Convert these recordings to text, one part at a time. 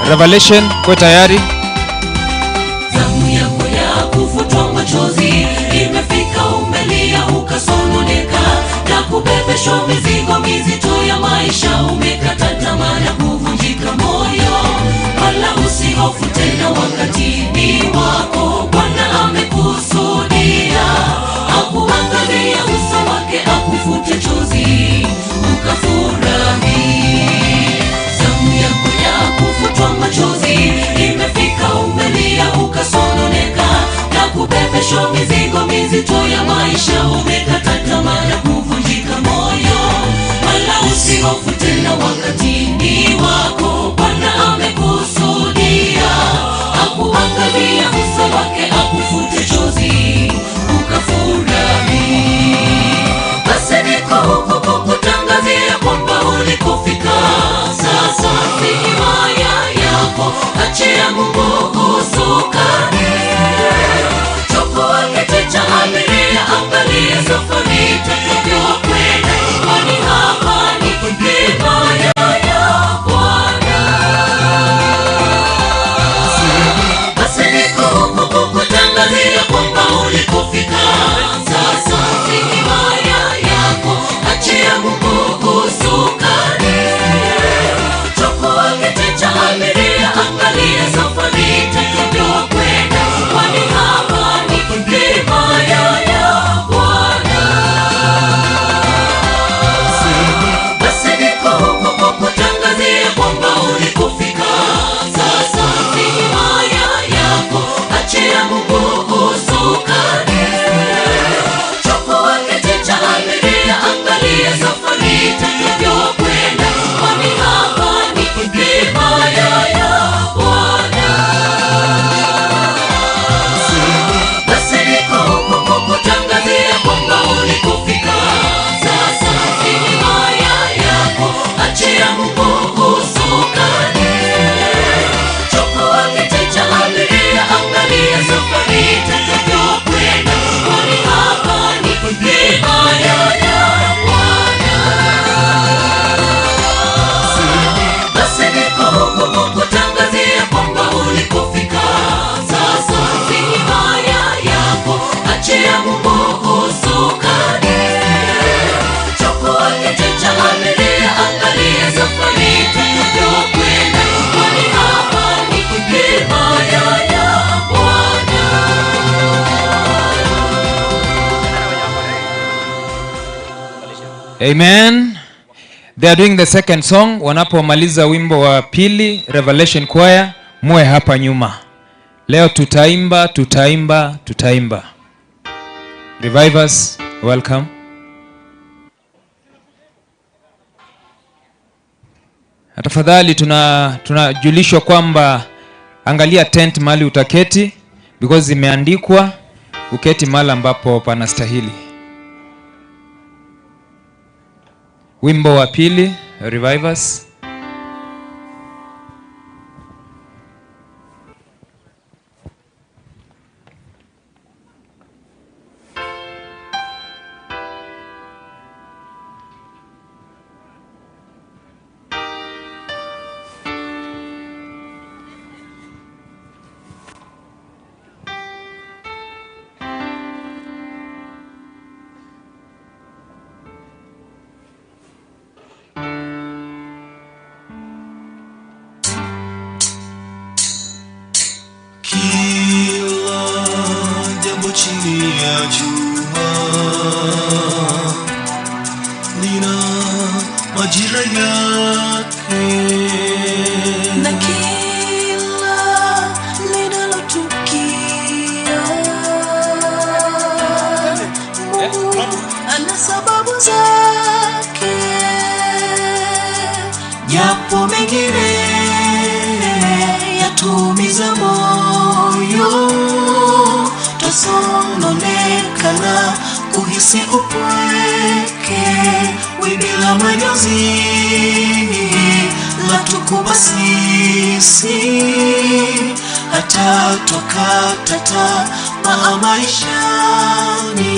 Revelation, kwa tayari. Zamu yako ya kufutwa machozi imefika, umelia ukasononeka na kubebeshwa mizigo mizito ya maisha, umekata tamaa na kuvunjika moyo. Wala usihofu tena, wakati ni wako. Bwana amekusudia akuangalia uso wake, akufute chozi ukafurahi. Zamu yako ya kufutwa machozi imefika, umelia ukasononeka na kubebeshwa mizigo mizito ya maisha, umekata tamaa na kuvunjika moyo. Wala usihofu tena, wakati ni wako. Bwana amekusudia akuangalia uso wake, akufute chozi ukafurahi. Basi niko huku kukutangazia kwamba ulikofika sasa si himaya yako. Achia Mungu usukani, chukua kiti cha abiria, angalia safari itakavyokwenda, kwani hapa ni himaya ya Bwana. Basi niko huku kukutangazia kwamba ulikofika sasa si himaya yako. Achia Mungu usukani, chukua kiti cha abiria, angalia safari itakavyokwenda, kwani hapa ni himaya ya Bwana. Basi niko huku kukutangazia kwamba ulikofika sasa si himaya yako. Achia Mungu usukani, chukua kiti cha abiria, angalia safari itakavyokwenda, kwani hapa ni himaya ya Bwana. Basi niko huku kukutangazia kwamba ulikofika sasa si himaya yako. Achia Mungu usukani, chukua kiti cha abiria, angalia safari itakavyokwenda, kwani hapa ni himaya ya Bwana. Basi niko huku kukutangazia kwamba ulikofika sasa si himaya yako. Achia Mungu usukani, chukua kiti cha abiria, angalia safari itakavyokwenda, kwani hapa ni himaya ya Bwana. Amen. They are doing the second song. Wanapomaliza wimbo wa pili, Revelation Choir, muwe hapa nyuma. Leo tutaimba, tutaimba, tutaimba. Revivers, welcome. Na tafadhali tunajulishwa kwamba angalia tent mahali utaketi, because imeandikwa uketi mahali ambapo panastahili. Wimbo wa pili, Revivers. Kila jambo chini ya jua lina majira yake, na kila linalotukia Mungu ana sababu zake, japo mengine yatumiza moyo, twasononekana kuhisi upweke, wimbi la majonzi latukumba sisi, hata twakata tamaa maishani.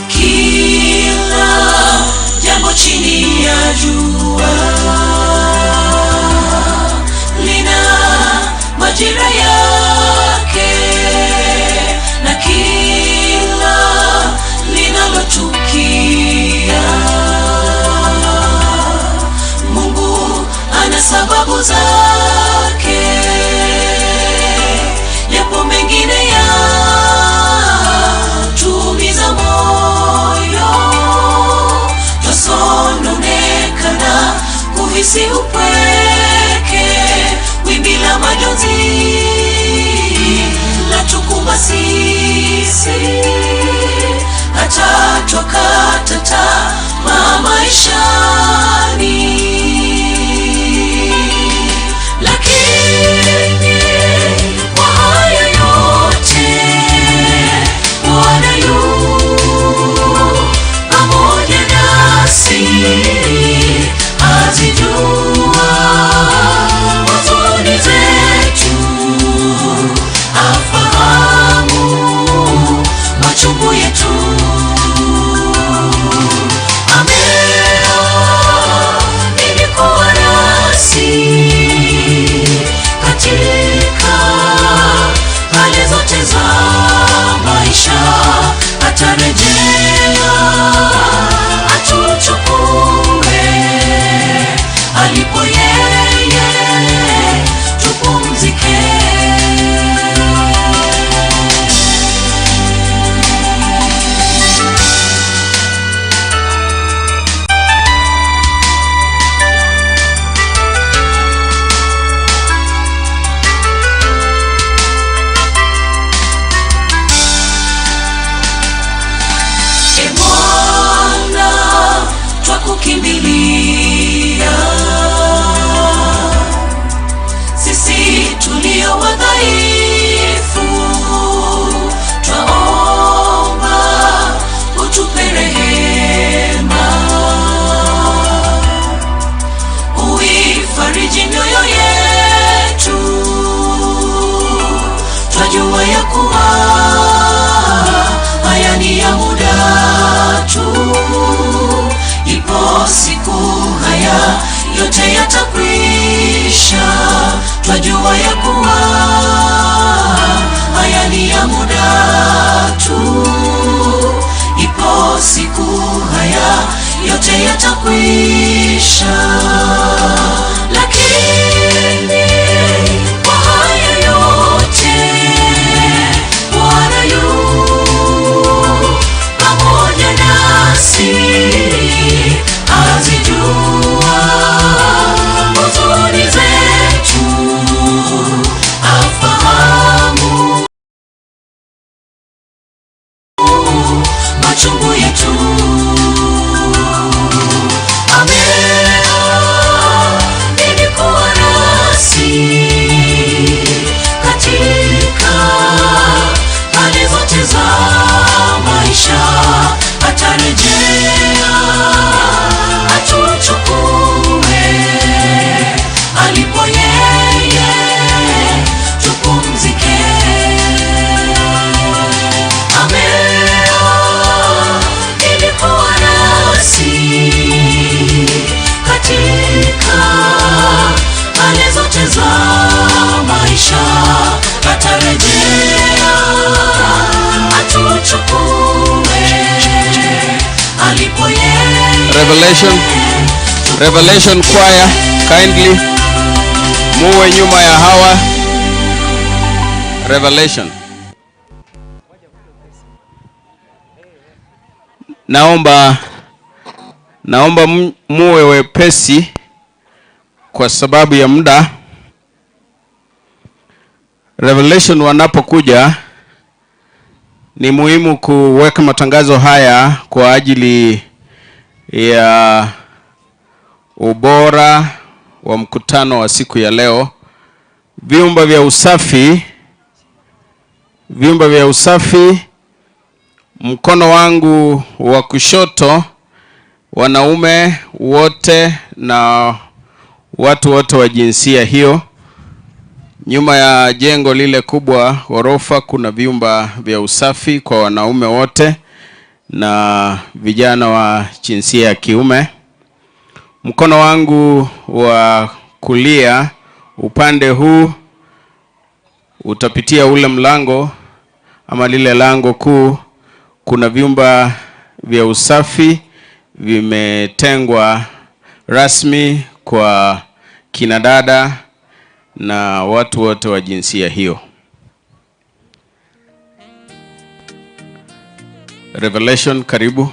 Kila jambo chini ya jua Kuhisi upweke, wimbi la majonzi latukumba sisi, hata twakata tamaa maishani. Lakini kwa haya yote Bwana yu pamoja nasi, azijua huzuni zetu, afahamu machungu yetu. Ameahidi kuwa nasi katika hali zote za maisha, atarejea atuchukue alipo yeye tupumzike. E Bwana, twakukimbilia sisi tulio wadhaifu, twaomba utupe rehema, uifariji mioyo yetu, twajua ya kuwa haya ni ya muda tu, ipo siku haya yote yatakwisha. Twajua ya kuwa haya ni ya muda tu, ipo siku haya yote yatakwisha. Lakini kwa haya yote Bwana yu pamoja nasi, azijua huzuni zetu, afahamu machungu yetu. Ameahidi kuwa nasi katika hali zote za maisha, atarejea atuchukue alipo yeye tupumzike. Ameahidi kuwa nasi katika hali zote za maisha, atarejea atuchukue alipo yeye. Revelation Choir, kindly muwe nyuma ya hawa. Revelation. Naomba muwe wepesi kwa sababu ya muda. Revelation wanapokuja ni muhimu kuweka matangazo haya kwa ajili ya ubora wa mkutano wa siku ya leo. Vyumba vya usafi, vyumba vya usafi, mkono wangu wa kushoto, wanaume wote na watu wote wa jinsia hiyo. Nyuma ya jengo lile kubwa ghorofa kuna vyumba vya usafi kwa wanaume wote na vijana wa jinsia ya kiume. Mkono wangu wa kulia upande huu utapitia ule mlango ama lile lango kuu, kuna vyumba vya usafi vimetengwa rasmi kwa kina dada na watu wote wa jinsia hiyo. Revelation, karibu.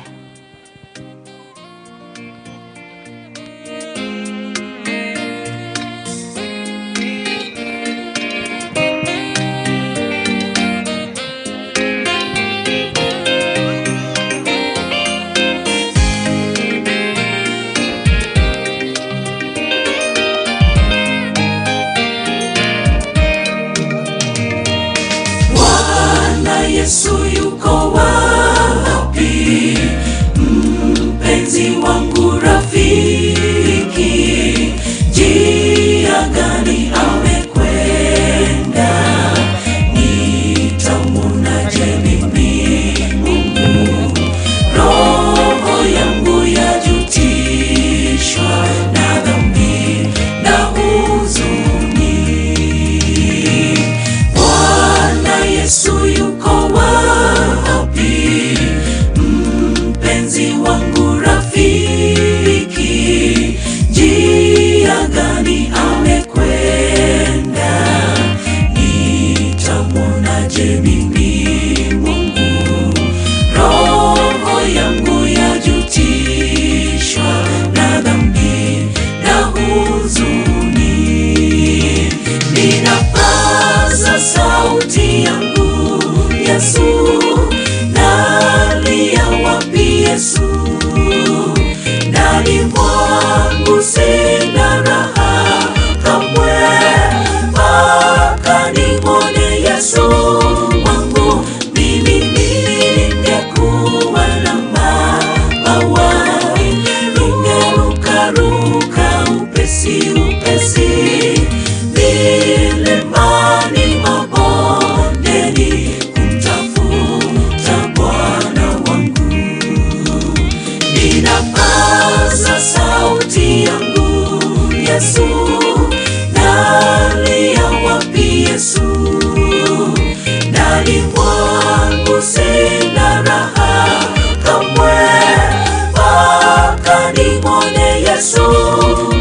Yesu, nalia wapi Yesu, ndani mwangu sina raha kamwe, mpaka nimwone Yesu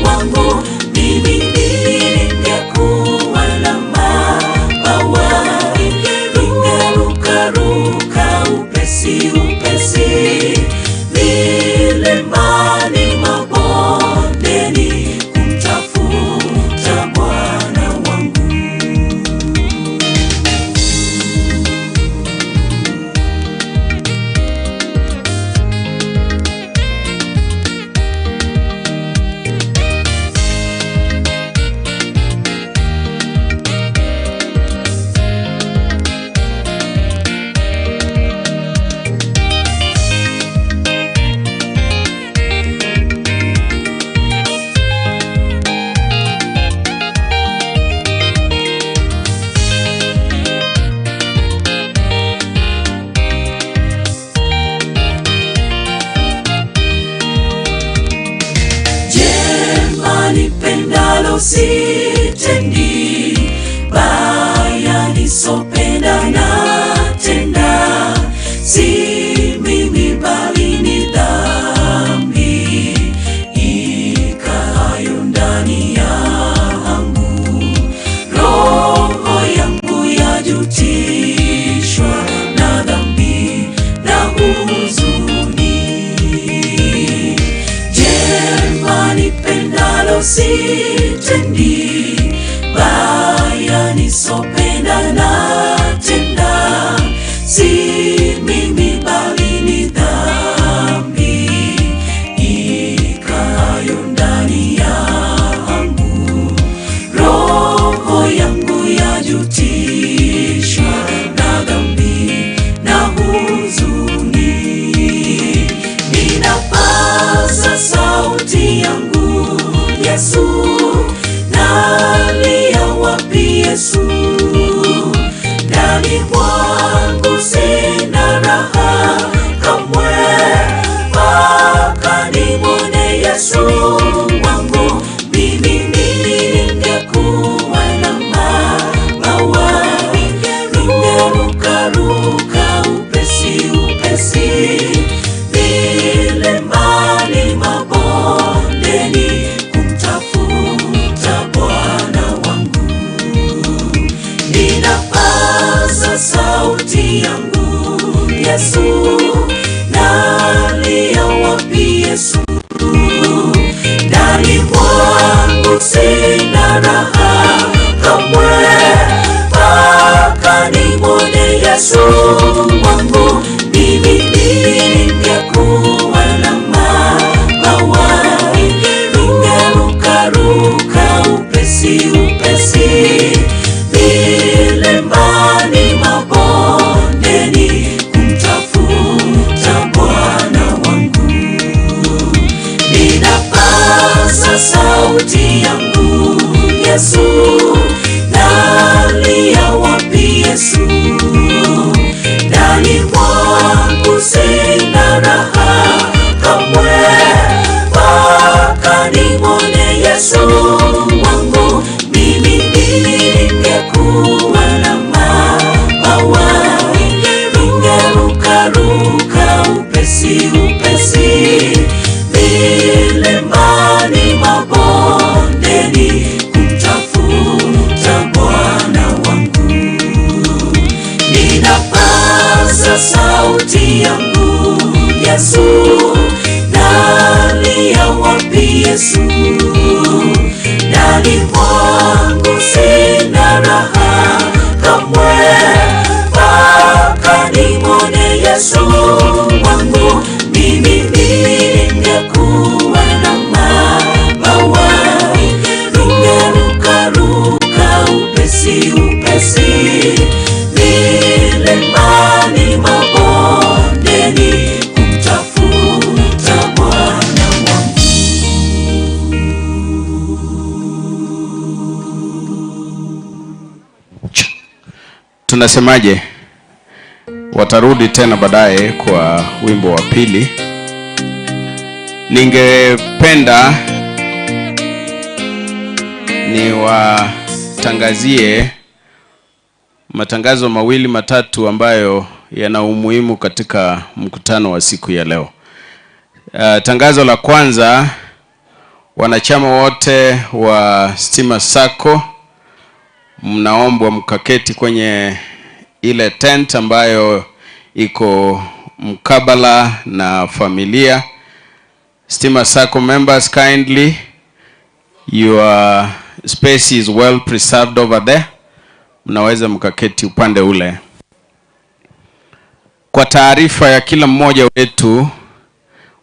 wangu. Mimi ningekuwa na mabawa, ningerukaruka upesi upesi, milimani mabondeni, kumtafuta Bwana wangu. Jema nipendalo sitendi, baya nisopenda natenda. Si mimi bali ni dhambi ikaayo ndani yangu. Roho yangu yajutishwa na dhambi na huzuni. Jema nipendalo sitendi, baya nisopenda natenda. Si mimi bali ni dhambi ikaayo ndani yangu. Roho yangu yajutishwa na dhambi na huzuni. Ninapaza sauti yangu Yesu, nalia wapi Yesu, ndani mwangu sina raha kamwe, mpaka nimwone Yesu wangu. Mimi ningekuwa na mabawa, ningerukaruka upesi upesi, milimani mabondeni, kumtafuta Bwana wangu. Ninapaza sauti yangu Yesu, nalia wapi Yesu, ndani mwangu sina raha kamwe, mpaka nimwone Yesu wangu. Mimi ningekuwa na mabawa, ningerukaruka upesi upesi, milimani mabondeni, kumtafuta Bwana wangu. Ninapaza sauti yangu Yesu, nalia wapi Yesu, ndani mwangu sina raha kamwe, mpaka nimwone Yesu wangu. Mimi ningekuwa na mabawa, ningerukaruka upesi upesi, milimani mabondeni, kumtafuta Bwana wangu. Ninapaza sauti yangu Yesu, nalia wapi Yesu, ndani mwangu sina raha kamwe, mpaka nimwone Yesu wangu. Mimi ningekuwa na mabawa, ningerukaruka upesi upesi, milimani mabondeni, kumtafuta Bwana wangu. Tunasemaje? Watarudi tena baadaye kwa wimbo wa pili. Ningependa Niwatangazie matangazo mawili matatu ambayo yana umuhimu katika mkutano wa siku ya leo. Tangazo la kwanza, wanachama wote wa Stima Sacco mnaombwa mkaketi kwenye ile tent ambayo iko mkabala na familia. Stima Sacco members, kindly, your space is well preserved over there. Mnaweza mkaketi upande ule. Kwa taarifa ya kila mmoja wetu,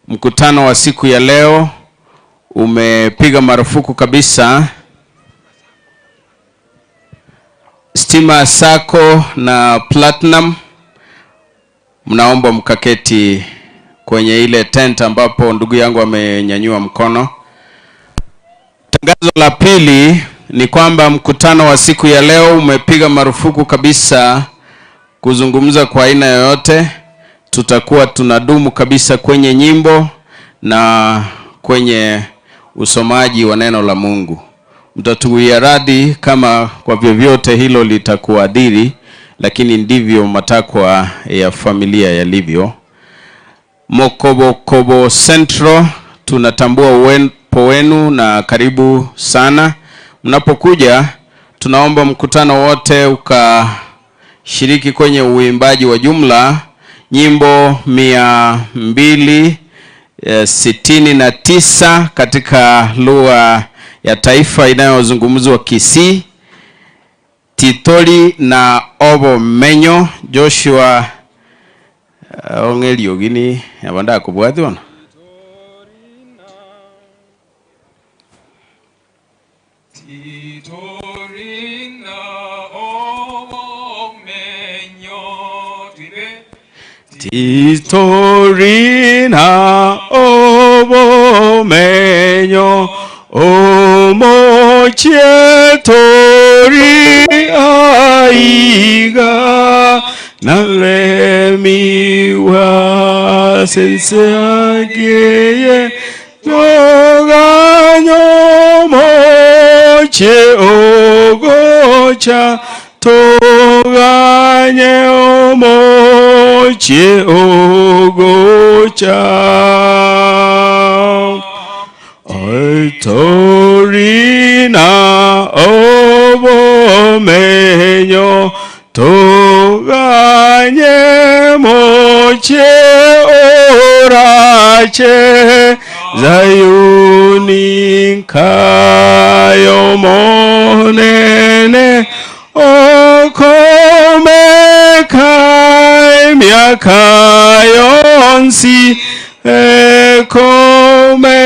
mkutano wa siku ya leo umepiga marufuku kabisa Stima Sacco na Platinum. Mnaomba mkaketi kwenye ile tent ambapo ndugu yangu amenyanyua mkono. Tangazo la pili ni kwamba mkutano wa siku ya leo umepiga marufuku kabisa kuzungumza kwa aina yoyote. Tutakuwa tunadumu kabisa kwenye nyimbo na kwenye usomaji wa neno la Mungu. Mtatuwia radhi kama kwa vyovyote hilo litakuadhiri, lakini ndivyo matakwa ya familia yalivyo. Mokobokobo Central, tunatambua uwepo wenu na karibu sana. Mnapokuja tunaomba mkutano wote ukashiriki kwenye uimbaji wa jumla nyimbo 269 katika lugha ya taifa inayozungumzwa Kisii, Titori na Obomenyo. Joshua ongelio gini abanda kubwati ona. Titorina Obomenyo Omochetori aiga nalemiwa sense ageye toganyo moche ogocha toganye omoche ogocha Torina Obomenyo toganye moche orache Zayuni kayo monene okome kai miaka yonsi ekome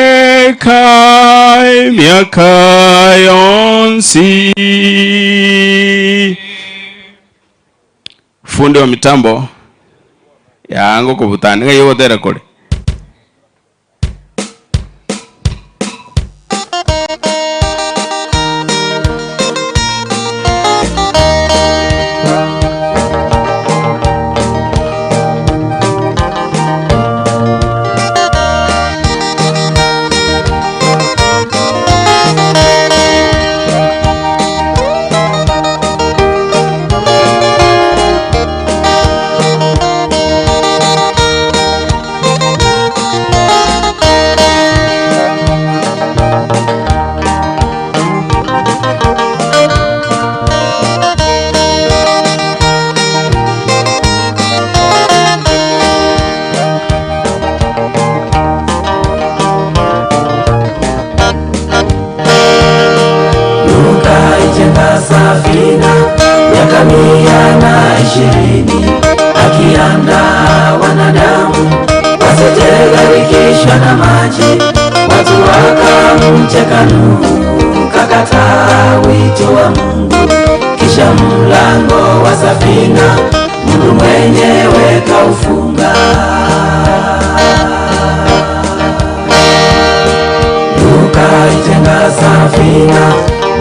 kai miaka yonsi. Fundi wa mitambo yangu kubutani ngayo tera kore. Safina miaka 120 akiandaa wanadamu wasije na maji. Watu wakamcheka Nuhu, kakataa wito wa Mungu. Kisha mlango wa safina Mungu mwenyewe kaufunga. Tukaitenga safina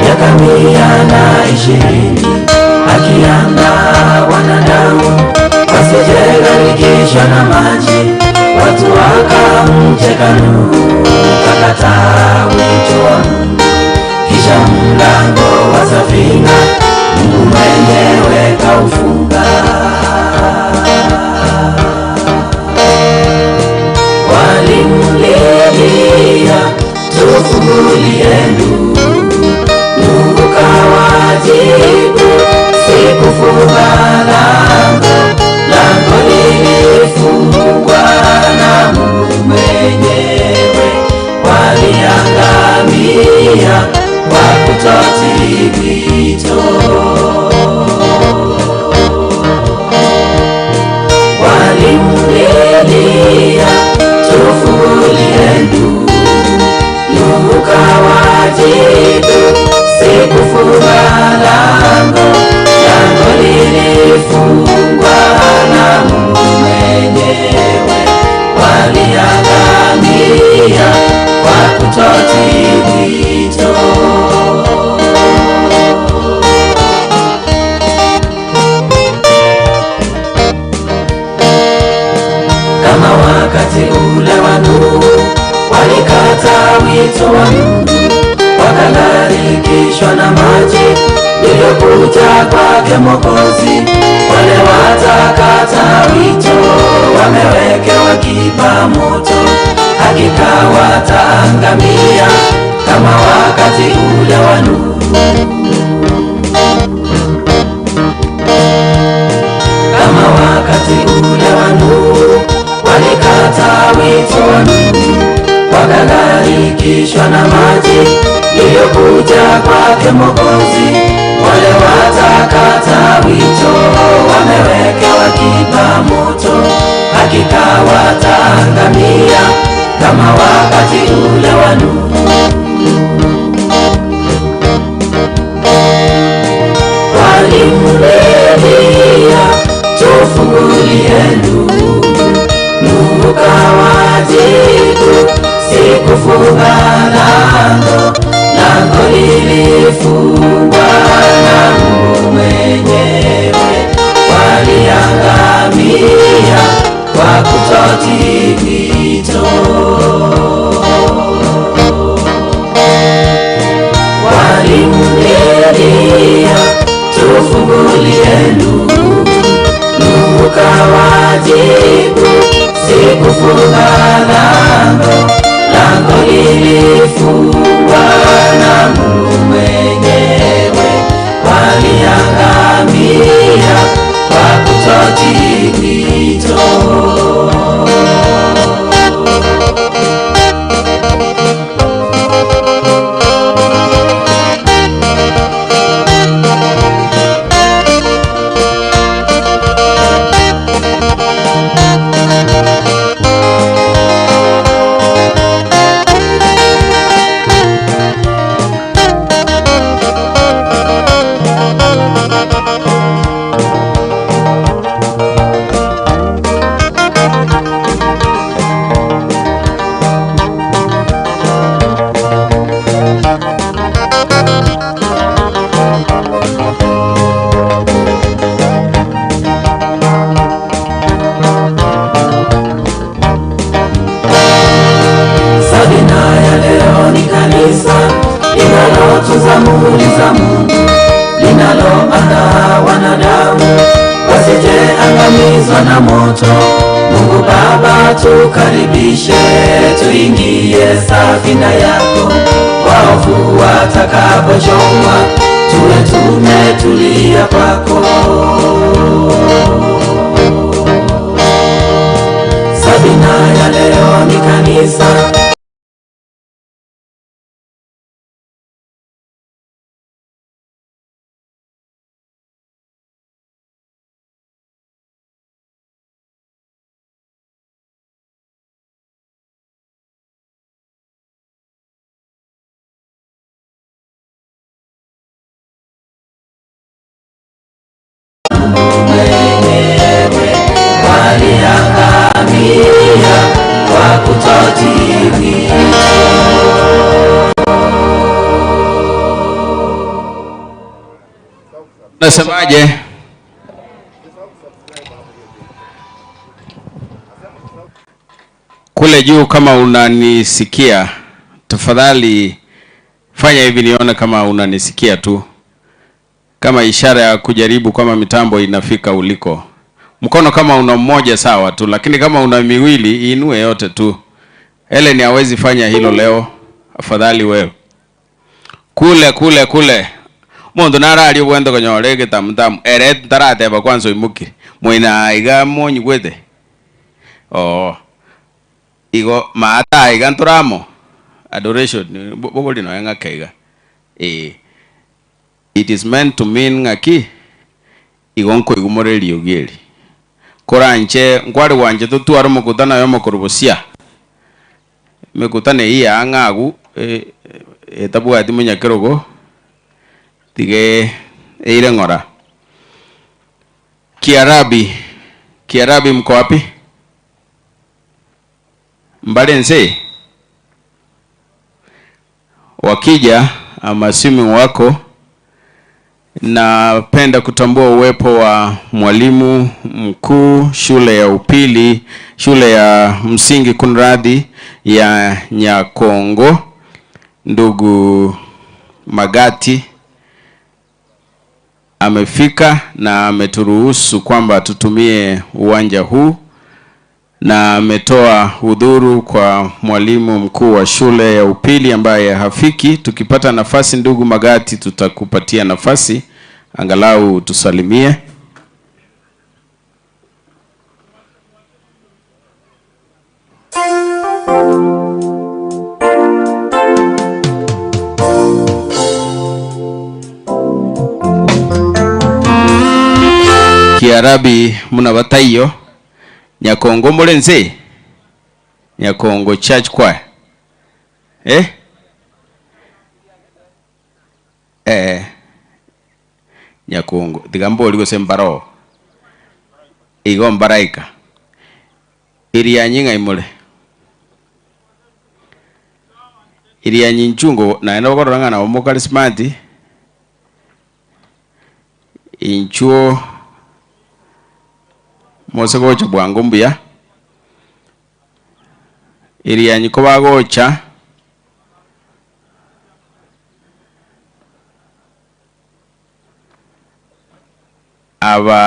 miaka 120 akiandaa wanadamu wasije na maji. Watu wakamcheka Nuhu, kakataa wito wa Mungu. Kisha mlango Nuhu, Nuhu kawajibu, sikufunga lango, lango lilifungwa na Mungu mwenyewe. Waliangamia kwa kutotii wito. Walimlilia, tufungulie Nuhu, Nuhu kawajibu, sikufunga lango, lango lilifungwa na Mungu mwenyewe. Waliangamia kwa kutotii wito. Kama wakati ule wa Nuhu, walikata wito wa Mungu, wakagharikishwa na maji iliyokuja kwake Mwokozi. Wale watakata wito wamewekewa kipa moto, hakika wataangamia kama wakati ule wa Nuhu. Kama wakati ule wa Nuhu, walikata wito wa Nuhu, wakagharikishwa na maji iliyokuja kwake Mwokozi. Wale watakata wito wamewekewa kipa moto, hakika wataangamia kama wakati ule wa Nuhu. Walimlilia, tufungulie Nuhu, Nuhu kawajibu, sikufunga lango, lango lilifungwa na Mungu mwenyewe. Waliangamia kwa kutotii wito. Walimlilia, tufungulie Nuhu, Nuhu kawajibu, sikufunga lango, lango lilifungwa na Mungu mwenyewe. Waliangamia kwa kutotii wito. Sabina ya leo ni kanisa linalotunza muhuri za Mungu, linaloandaa wanadamu wasije angamizwa na moto. Mungu Baba, tukaribishe tuingie safina yako, waovu watakapochomwa tuwe tumetulia kwako. Sabina ya leo ni kanisa mwenyewe. Waliangamia kwa kutotii wito. Nasemaje? Kule juu kama unanisikia, tafadhali fanya hivi nione kama unanisikia tu, kama ishara ya kujaribu kama mitambo inafika uliko. Mkono kama una mmoja sawa tu, lakini kama una miwili inue yote tu. Helen hawezi fanya hilo leo, afadhali wewe. Kule kule kule. Mundu narari obwende konyora egetamutamu ere tarateba kwanza oimokire moina iga monyigwete oo igo maata iga nturamo adoration boboli no ng'aka iga it is meant to mean ng'aki igo nkoigumore riogi koranche nkwari wanje totware mokutano yo mokorubosia mekutano iyi ang'agu etabwati munyakerogo tige eire ng'ora. Kiarabi, Kiarabi mko wapi? Mbalense wakija I'm assuming wako. Napenda kutambua uwepo wa mwalimu mkuu shule ya upili, shule ya msingi kunradhi ya Nyakongo, ndugu Magati amefika na ameturuhusu kwamba tutumie uwanja huu, na ametoa udhuru kwa mwalimu mkuu wa shule ya upili ambaye hafiki. Tukipata nafasi, ndugu Magati, tutakupatia nafasi angalau tusalimie. Kiarabi muna bataiyo Nyakongo mulenze Nyakongo Church Choir Nyakongo digamboli gose mbaro igo mbaraika iriya nyinga imule iriya nyinchungo na eno bakorora ngana omokali smart inchuo mose gocha bwangu mbuya iriya nyiko bagocha aba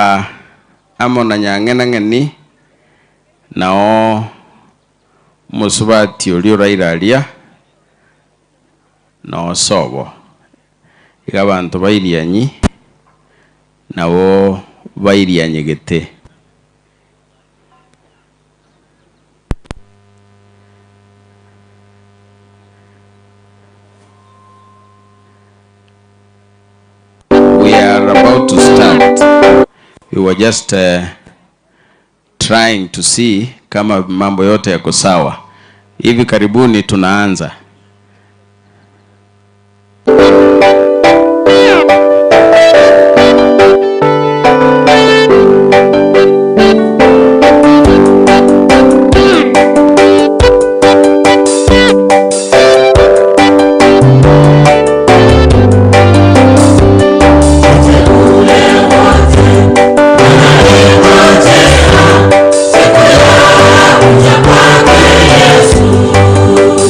amona nyang'enang'eni nao musubati ori orairaria nao sobo iga abanto bairianyi nabo bairianyegete. We are about to start. We were just trying to see kama mambo yote yako sawa. Hivi karibuni tunaanza. Yesu.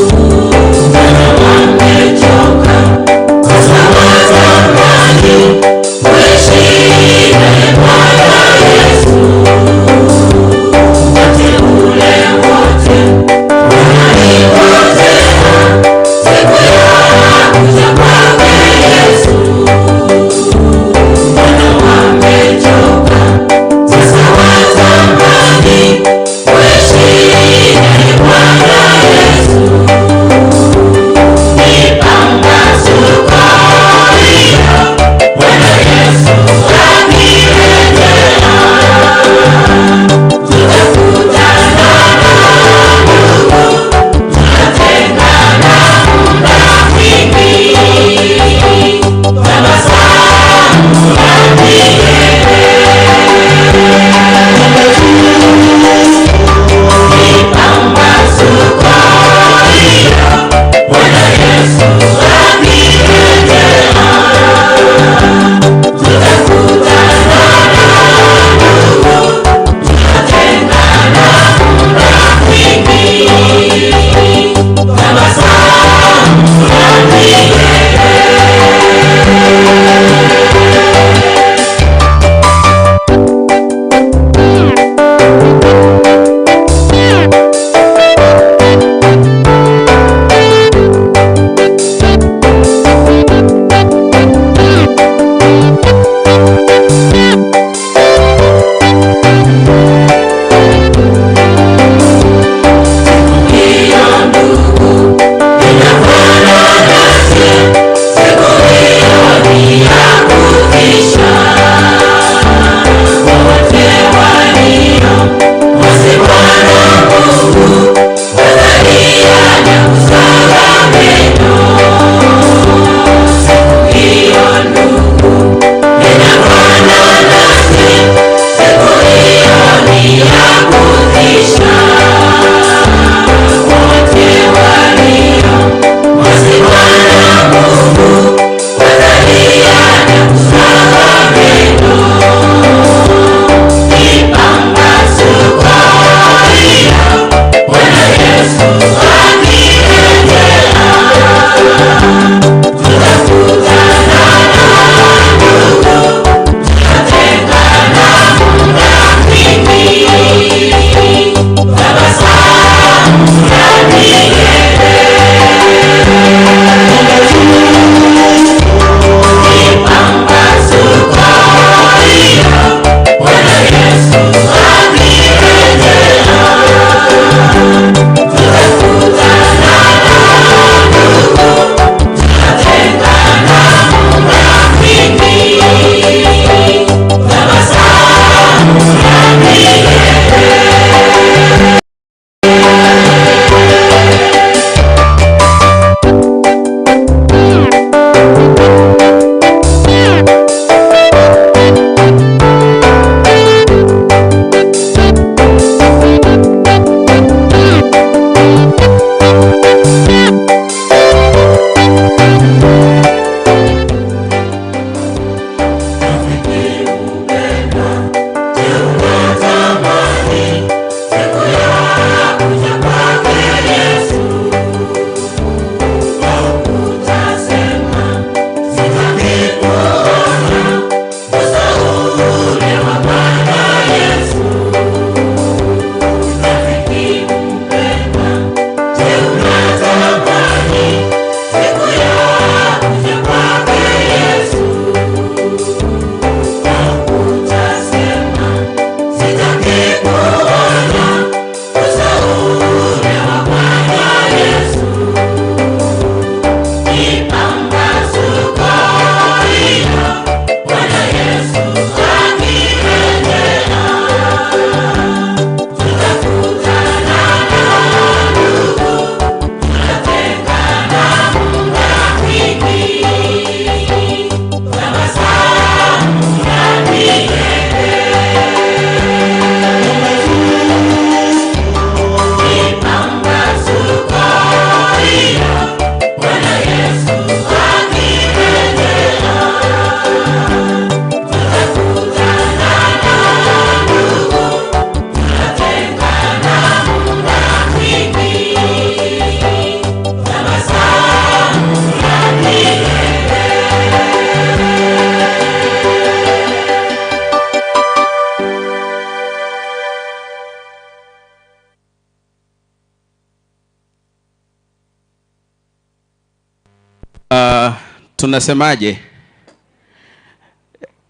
Tunasemaje?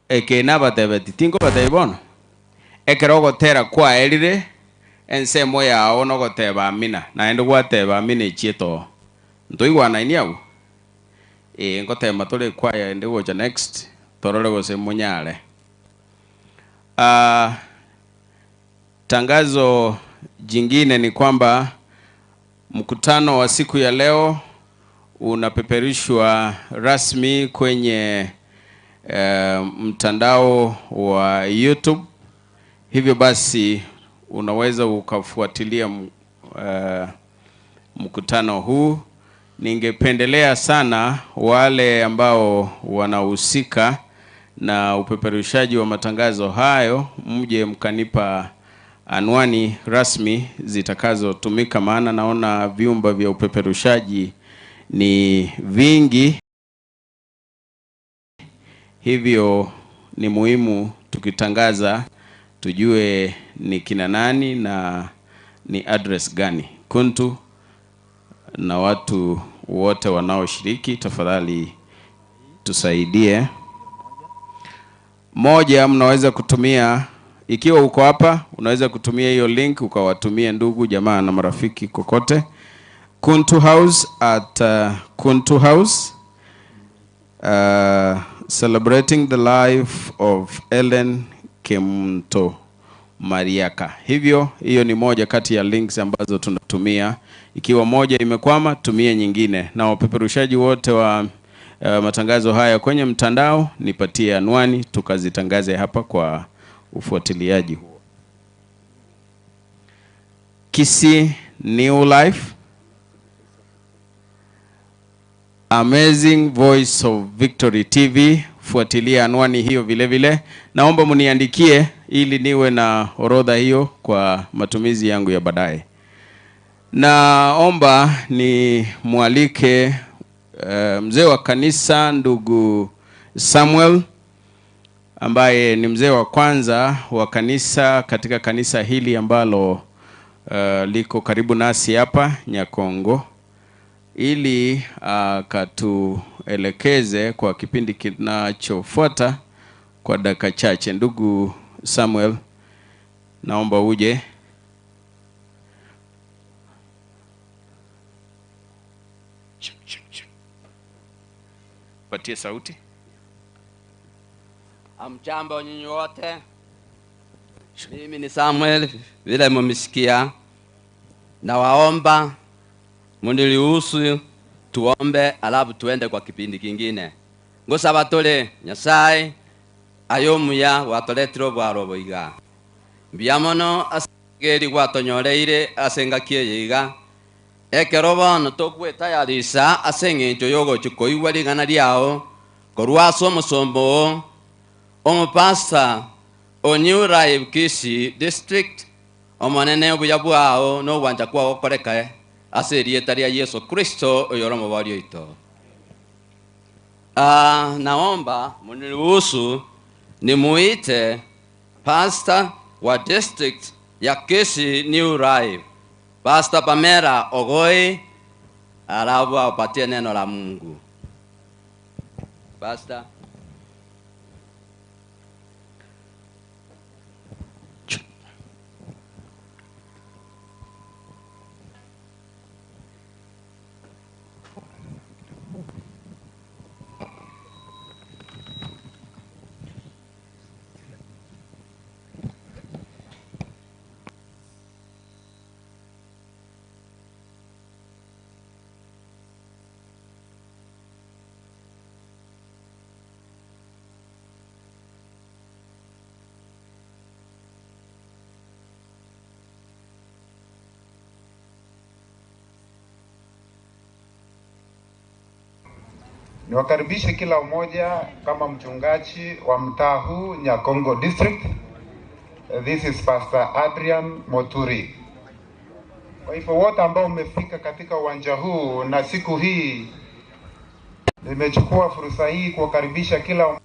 Eke nabatebeti tingo batebono. Ekero gotera kwa erire ensemo yao nogoteba amina. Naende gwateba amina echieto. Ntoigwana ini abu. Ngotema tore kwaya ende gocha next torore gose munyare. Tangazo jingine ni kwamba mkutano wa siku ya leo unapeperushwa rasmi kwenye mtandao wa YouTube. Hivyo basi unaweza ukafuatilia mkutano huu. Ningependelea sana wale ambao wanahusika na upeperushaji wa matangazo hayo mje mkanipa anwani rasmi zitakazotumika, maana naona vyumba vya upeperushaji ni vingi. Hivyo ni muhimu tukitangaza tujue ni kina nani na ni address gani. Kuntu na watu wote wanaoshiriki, tafadhali tusaidie. Moja, mnaweza kutumia, ikiwa uko hapa unaweza kutumia hiyo link ukawatumia ndugu jamaa na marafiki kokote. Kuntu House at Kuntu House, celebrating the life of Ellen Kemunto Mariaka. Hivyo hiyo ni moja kati ya links ambazo tunatumia. Ikiwa moja imekwama, tumie nyingine. Na wapeperushaji wote wa matangazo haya kwenye mtandao, nipatie anwani tukazitangaze hapa kwa ufuatiliaji huo. Kisii New Life, Amazing Voice of Victory TV, fuatilia anwani hiyo vile vile. Naomba mniandikie ili niwe na orodha hiyo kwa matumizi yangu ya baadaye. Naomba ni mualike mzee wa kanisa ndugu Samuel, ambaye ni mzee wa kwanza wa kanisa katika kanisa hili ambalo liko karibu nasi hapa Nyakongo, ili akatuelekeze kwa kipindi kinachofuata kwa dakika chache. Ndugu Samuel, naomba uje. Patie sauti. Amjambo nyinyi wote. Mimi ni Samuel, vile mmesikia. Nawaomba muniliruhusu tuombe, alafu tuende kwa kipindi kingine. Ngosaba tole Nyasaye ayomuya watoletiro bwaro boiga. Mbiamono asegeri gwatonyoreire asengakie yiga. Ekero bono tokwetayarisa ase eng'encho yogochikoigwa rigana riao korwa ase omosombo omopasta o New Life Kisii District omonene obuya bwao nogwancha kwao gokoreka ase erieta ria Yesu Kristo oyoro mobori oito. Naomba muniruhusu nimuite pastor wa district ya Kisii New Life, Pastor Pamela Ogoi, alafu apatie neno la Mungu. Pastor. Niwakaribishe kila mmoja kama mchungaji wa mtaa huu Nyakongo District. This is Pastor Adrian Moturi. Kwa hivyo wote ambao umefika katika uwanja huu na siku hii, nimechukua fursa hii kuwakaribisha kila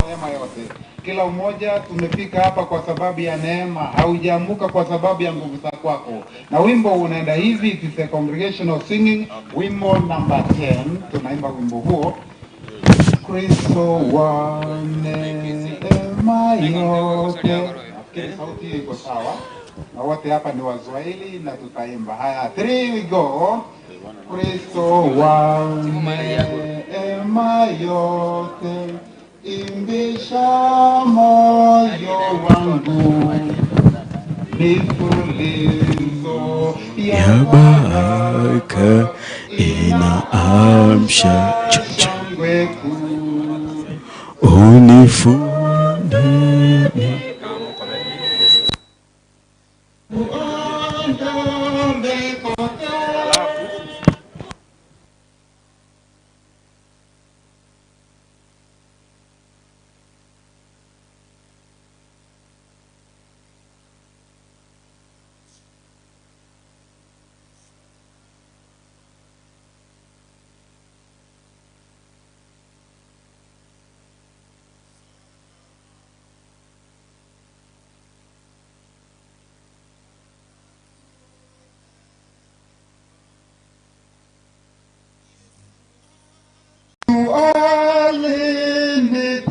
Neema yote. Kila mmoja tumefika hapa kwa sababu ya neema, haujaamka kwa sababu ya nguvu za kwako. Na wimbo unaenda hivi, it is a congregational singing, wimbo number 10, tunaimba wimbo huo. Kristo wa neema yote. Nafikiri sauti iko sawa. Na wote hapa ni Waswahili na tutaimba. Haya, 3 we go. Kristo wa neema yote, imbisha moyo wangu, mifulizo ya baraka inaamsha shangwe kuu, unifunde uondoe kote.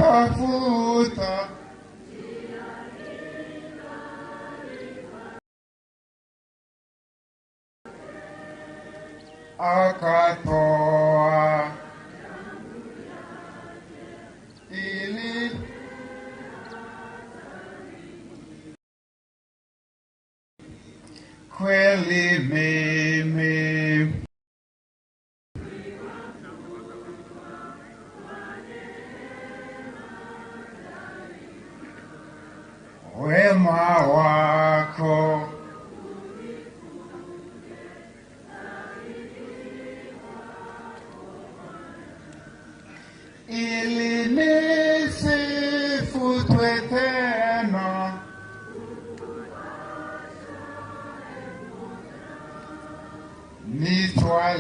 Alinitafuta akatoa ili kweli mimi wema wako ili nisifutwe tena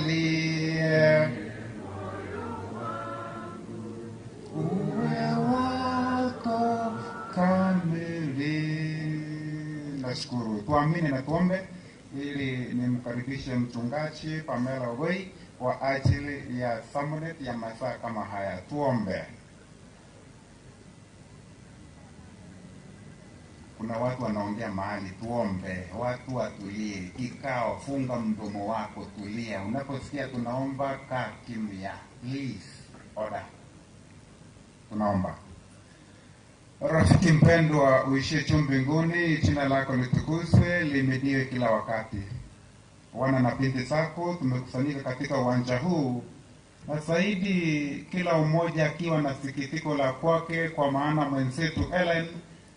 nitwalie uwe wako kamili. Nashukuru. Tuamini na tuombe ili nimkaribishe mchungaji Pamela Ogoi kwa ajili ya sermon ya masaa kama haya. Tuombe. Kuna watu wanaongea mahali, tuombe, watu watulie. Kikao, funga mdomo wako, tulia. Unaposikia tunaomba, kaa kimya. Please, order. Tunaomba. Rafiki mpendwa uishie juu mbinguni, jina lako litukuzwe, lihimidiwe kila wakati. Wana na binti zako tumekusanyika katika uwanja huu, na zaidi kila mmoja akiwa na sikitiko la kwake, kwa maana mwenzetu Ellen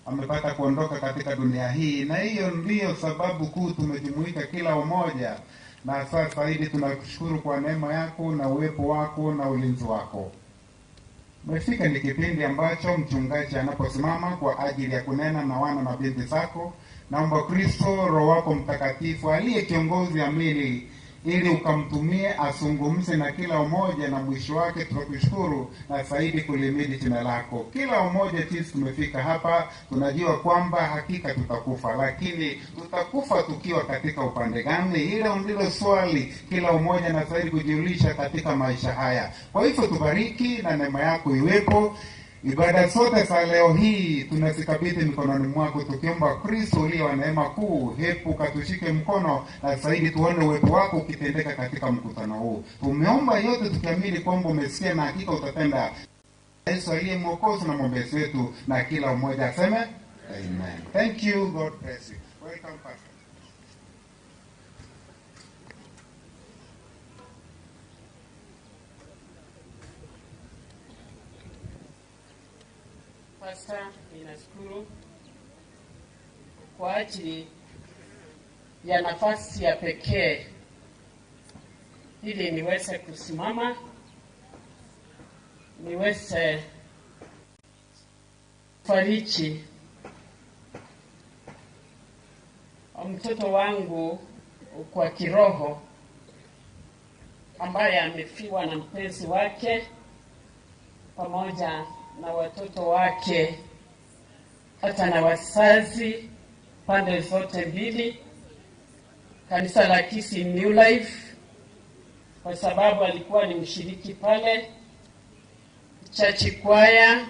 amepata kuondoka katika dunia hii, na hiyo ndiyo sababu kuu tumejumuika kila mmoja. Na sasa zaidi tunakushukuru kwa neema yako na uwepo wako na ulinzi wako. Umefika ni kipindi ambacho mchungaji anaposimama kwa ajili ya kunena na wana na binti zako. Naomba Kristo Roho wako Mtakatifu aliye kiongozi amili, ili ukamtumie azungumze na kila mmoja, na mwisho wake tutakushukuru na zaidi kulimidi jina lako. Kila mmoja jinsi tumefika hapa, tunajua kwamba hakika tutakufa, lakini tutakufa tukiwa katika upande gani? Hilo ndilo swali kila mmoja anastahili kujiuliza katika maisha haya. Kwa hivyo tubariki na neema yako iwepo. Ibada zote za leo hii tunazikabidhi mikononi mwako, tukiomba Kristo uliye wa neema kuu, hebu katushike mkono na zaidi tuone uwepo wako ukitendeka katika mkutano huu. Tumeomba yote tukiamini kwamba umesikia na hakika utatenda. Yesu aliye Mwokozi na mwombezi wetu, na kila mmoja aseme amen. Thank you. God bless you. Welcome, Pastor. Pastor, ninashukuru kwa ajili ya nafasi ya pekee ili niweze kusimama, niweze fariji mtoto wangu kwa kiroho ambaye amefiwa na mpenzi wake pamoja na watoto wake, hata na wazazi pande zote mbili, kanisa la Kisii New Life, kwa sababu alikuwa ni mshiriki pale, church choir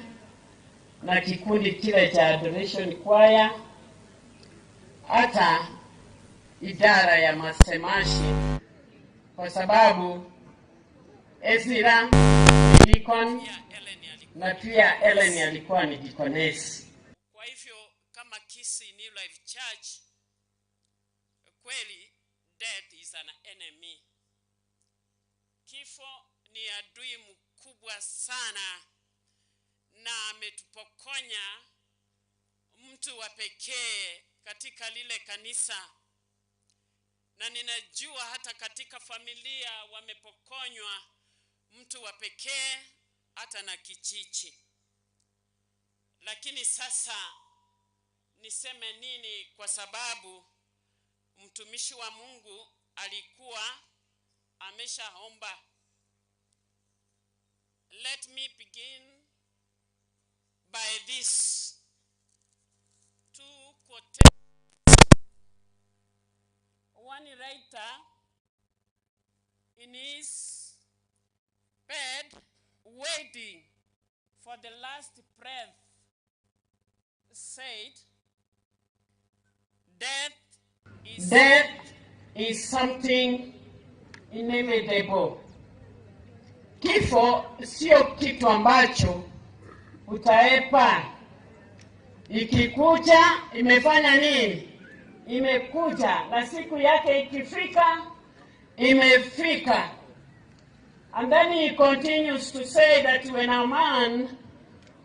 na kikundi kile cha Adoration Choir, hata idara ya masemashi, kwa sababu Ezra ni deacon na pia Ellen alikuwa ni deaconess. Kwa hivyo kama Kisii New Life Church, kweli death is an enemy. Kifo ni adui mkubwa sana, na ametupokonya mtu wa pekee katika lile kanisa, na ninajua hata katika familia wamepokonywa mtu wa pekee hata na kijiji. Lakini sasa niseme nini? Kwa sababu mtumishi wa Mungu alikuwa ameshaomba. Let me begin by this two quotations. One writer in his bed waiting for the last breath said, "Death is Death is something inevitable. Kifo sio kitu ambacho utaepa. Ikikuja imefanya nini? Imekuja, na siku yake ikifika, imefika. And then he continues to say that when a man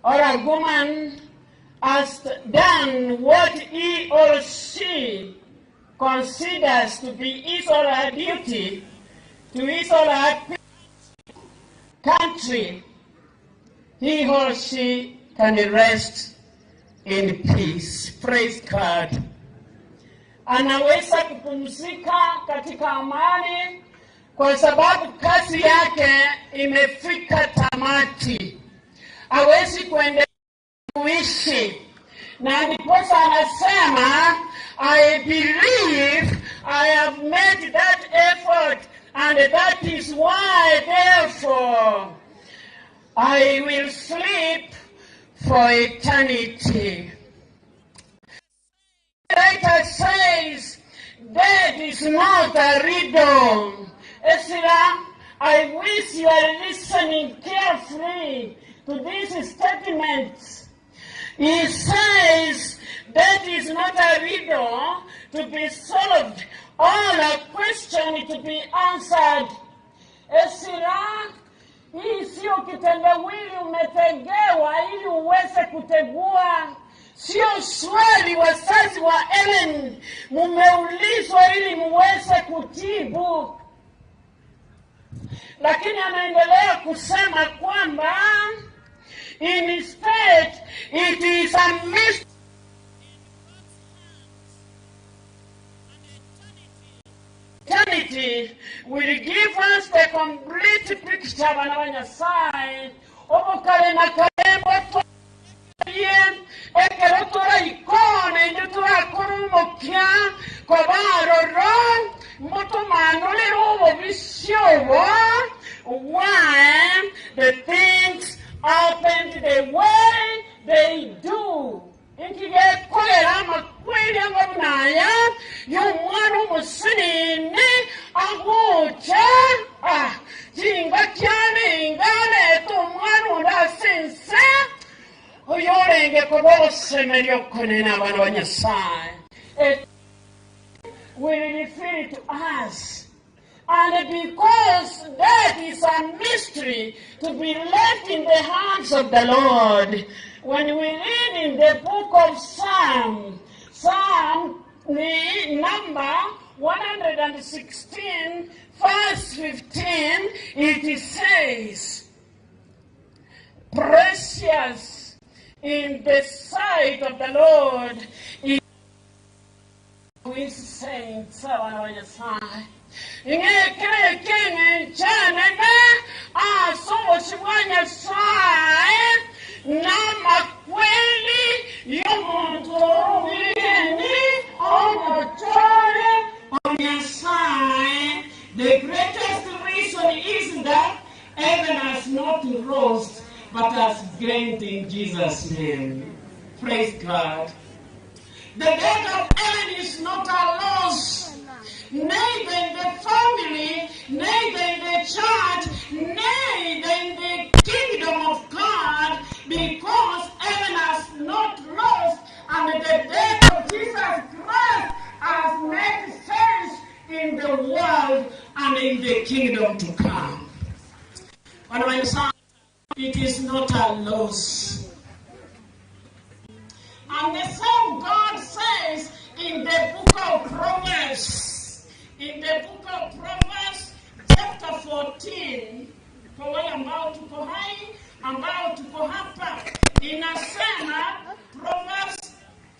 or a woman has done what he or she considers to be his or her duty to his or her country, he or she can rest in peace. Praise God. Anaweza kupumzika katika amani kwa sababu kazi yake imefika tamati. Hawezi kuendelea kuishi, na ndiposa anasema, "I believe I have made that effort and that is why therefore I will sleep for eternity." Writer says death is not a riddle. Ezra, I wish you are listening carefully to these statements. He says that is not a riddle to be solved or a question to be answered. Ezra, hii sio kitendawili umetegewa ili uweze kutegua. Sio swali wazazi wa Ellen mumeulizwa ili muweze kujibu, lakini anaendelea kusema kwamba instead it is a mystery eternity will give us the complete picture. Bana ba Nyasaye, obokare na karembo twaye ekero turaikone indu turakora omokia kobaroro mutumanurire obobisi obo, why the things happened the way they do, nkigekorera amakweli angabunaya y'omwana omusinini agucha kinga kyalinga aleeta omwana ondo asinse oyorenge kuba obusemeryo okunena abaana ba Nyasaye. It will reveal to us. And because that is a mystery to be left in the hands of the Lord, when we read in the book of Psalm, Psalm ni number 116, verse 15, it says, "Precious in the sight of the Lord is his saints." Abana ba Nyasaye, ing'ekerekeng'enchanene ase obosi bwa Nyasaye. Namakweli yomuntu owini omochore onyasaye. The greatest reason is that heaven has not lost but has gained in Jesus' name. Praise God. The death of Ellen is not a loss, neither in the family, neither in the church, neither in the kingdom of God, because Ellen has not lost, and the death of Jesus Christ has made sense in the world and in the kingdom to come. But when it is not a loss. And the same God says in the book of Proverbs, in the book of Proverbs, chapter 14, kwa wale ambao tuko hai, ambao tuko hapa, inasema Proverbs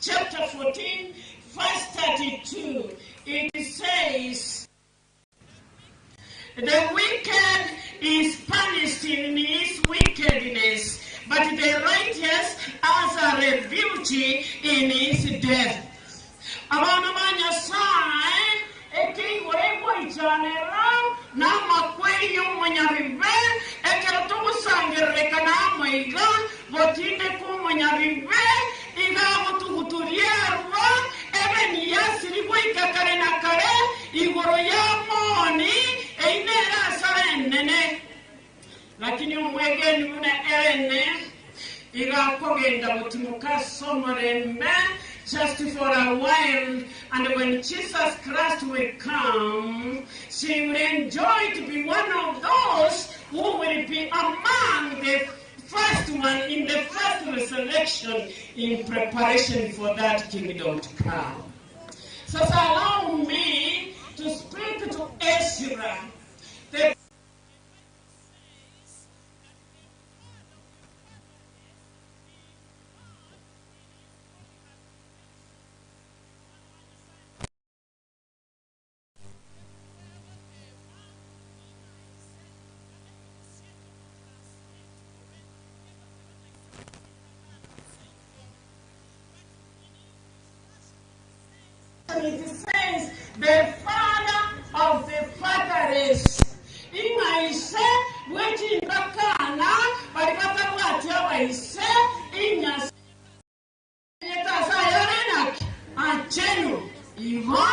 chapter 14, verse 32, it says, the wicked is punished in his wickedness, but the righteous has a refuge in his death. Abana ba Nyasaye ekeigore goichanera n'amakweri y'omunyabibe ekero togosangerereka n'amaiga gotinde k'omunyabibe igagotuguturierwa ebe niyasiri goika kare na kare igoro ya moni einera asara enene. Lakini omwegeni buna ene igakogenda gotimoka somorembe just for a while, and when Jesus Christ will come, she will enjoy to be one of those who will be among the first one in the first resurrection in preparation for that kingdom to come. So allow me to speak to Ezra. The it says, the father of the fatherless. Ing'aise wechingakana bali batabwati abaise inyasetasayarenaki achenu ivo.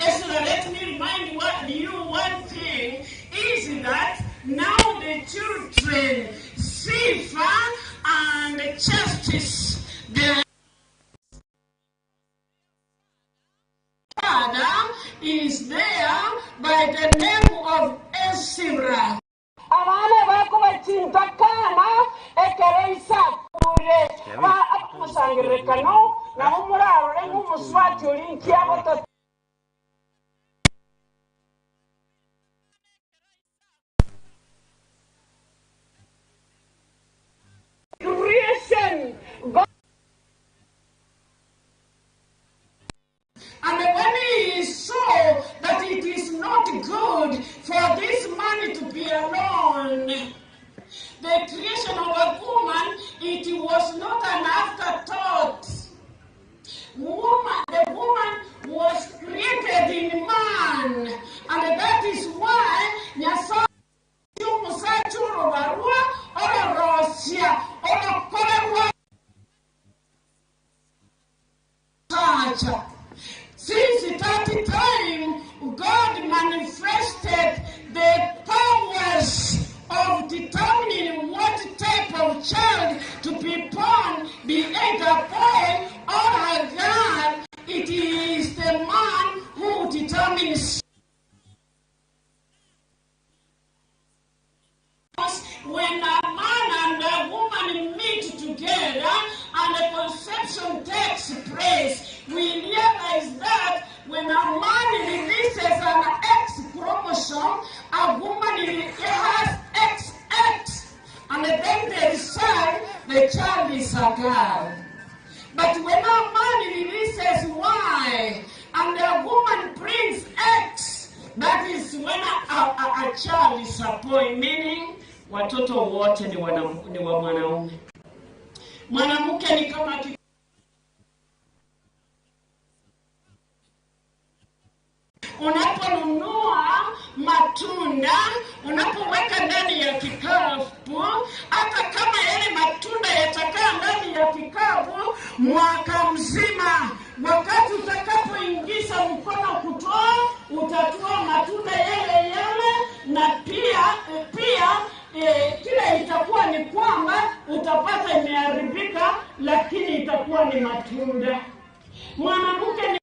Ezra, let me remind you one thing is that now the children suffer and justice. The father is there by the name of Ezra. Abana bako bacintakana ekereisa kure amusangirekano naho murarore nk'umuswati uri nkiabo. Creation. God. And when he saw that it is not good for this man to be alone, the creation of a woman, it was not an afterthought. The woman was created in man, and that is why Nyasaye omusacha barua ororosia orokorerwa sacha. Since that time, God manifested the powers of determining what type of child to be born, be it a boy or a girl. It is the man who determines. When a man and a woman meet together and a conception takes place, we realize that when a man releases an X chromosome, a woman has XX, and then they decide the child is a girl. But when a man releases Y and a woman brings X, that is when a child is a boy, meaning watoto wote ni wa mwanaume. Mwanamke ni kama unaponunua matunda, unapoweka ndani ya kikapu, hata kama yale matunda yatakaa ndani ya kikapu mwaka mzima, wakati utakapoingiza mkono kutoa, utatoa matunda yale yale, na pia kile itakuwa ni kwamba utapata imeharibika, lakini itakuwa ni matunda. Mwanamke ni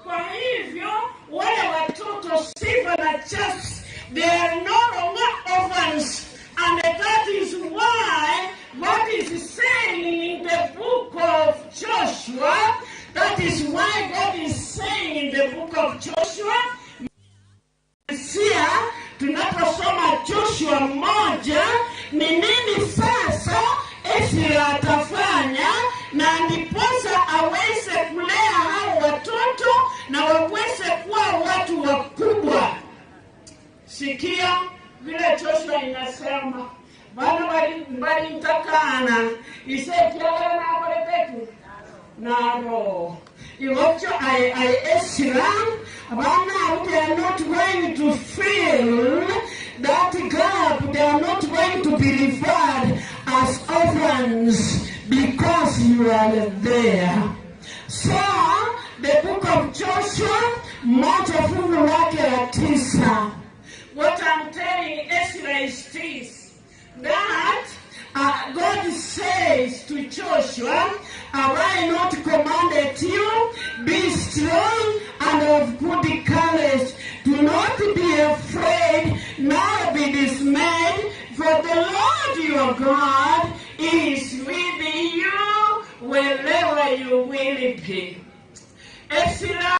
kwa hivyo wale watoto Sifa na Chas, they are no longer orphans, and that is why what is saying in the book of Joshua, that is why God is saying in the book of Joshua, Sia, tunaposoma Joshua 1, ni nini sasa Ezra atafanya na ndiposa aweze kulea hao watoto na waweze kuwa watu wakubwa. Sikia vile Joshua inasema, bana bali mtakana isekiala na koletetu naro iwocho I Ezra bana, they are not going to fill that gap. They are not going to be referred as orphans because you are there. So the book of Joshua 1:9. What I'm telling Ezra is this, that God says to Joshua, have I not commanded you? Be strong and of good courage. Do not be afraid, nor be dismayed, for the Lord your God is with you wherever you will be. Ezra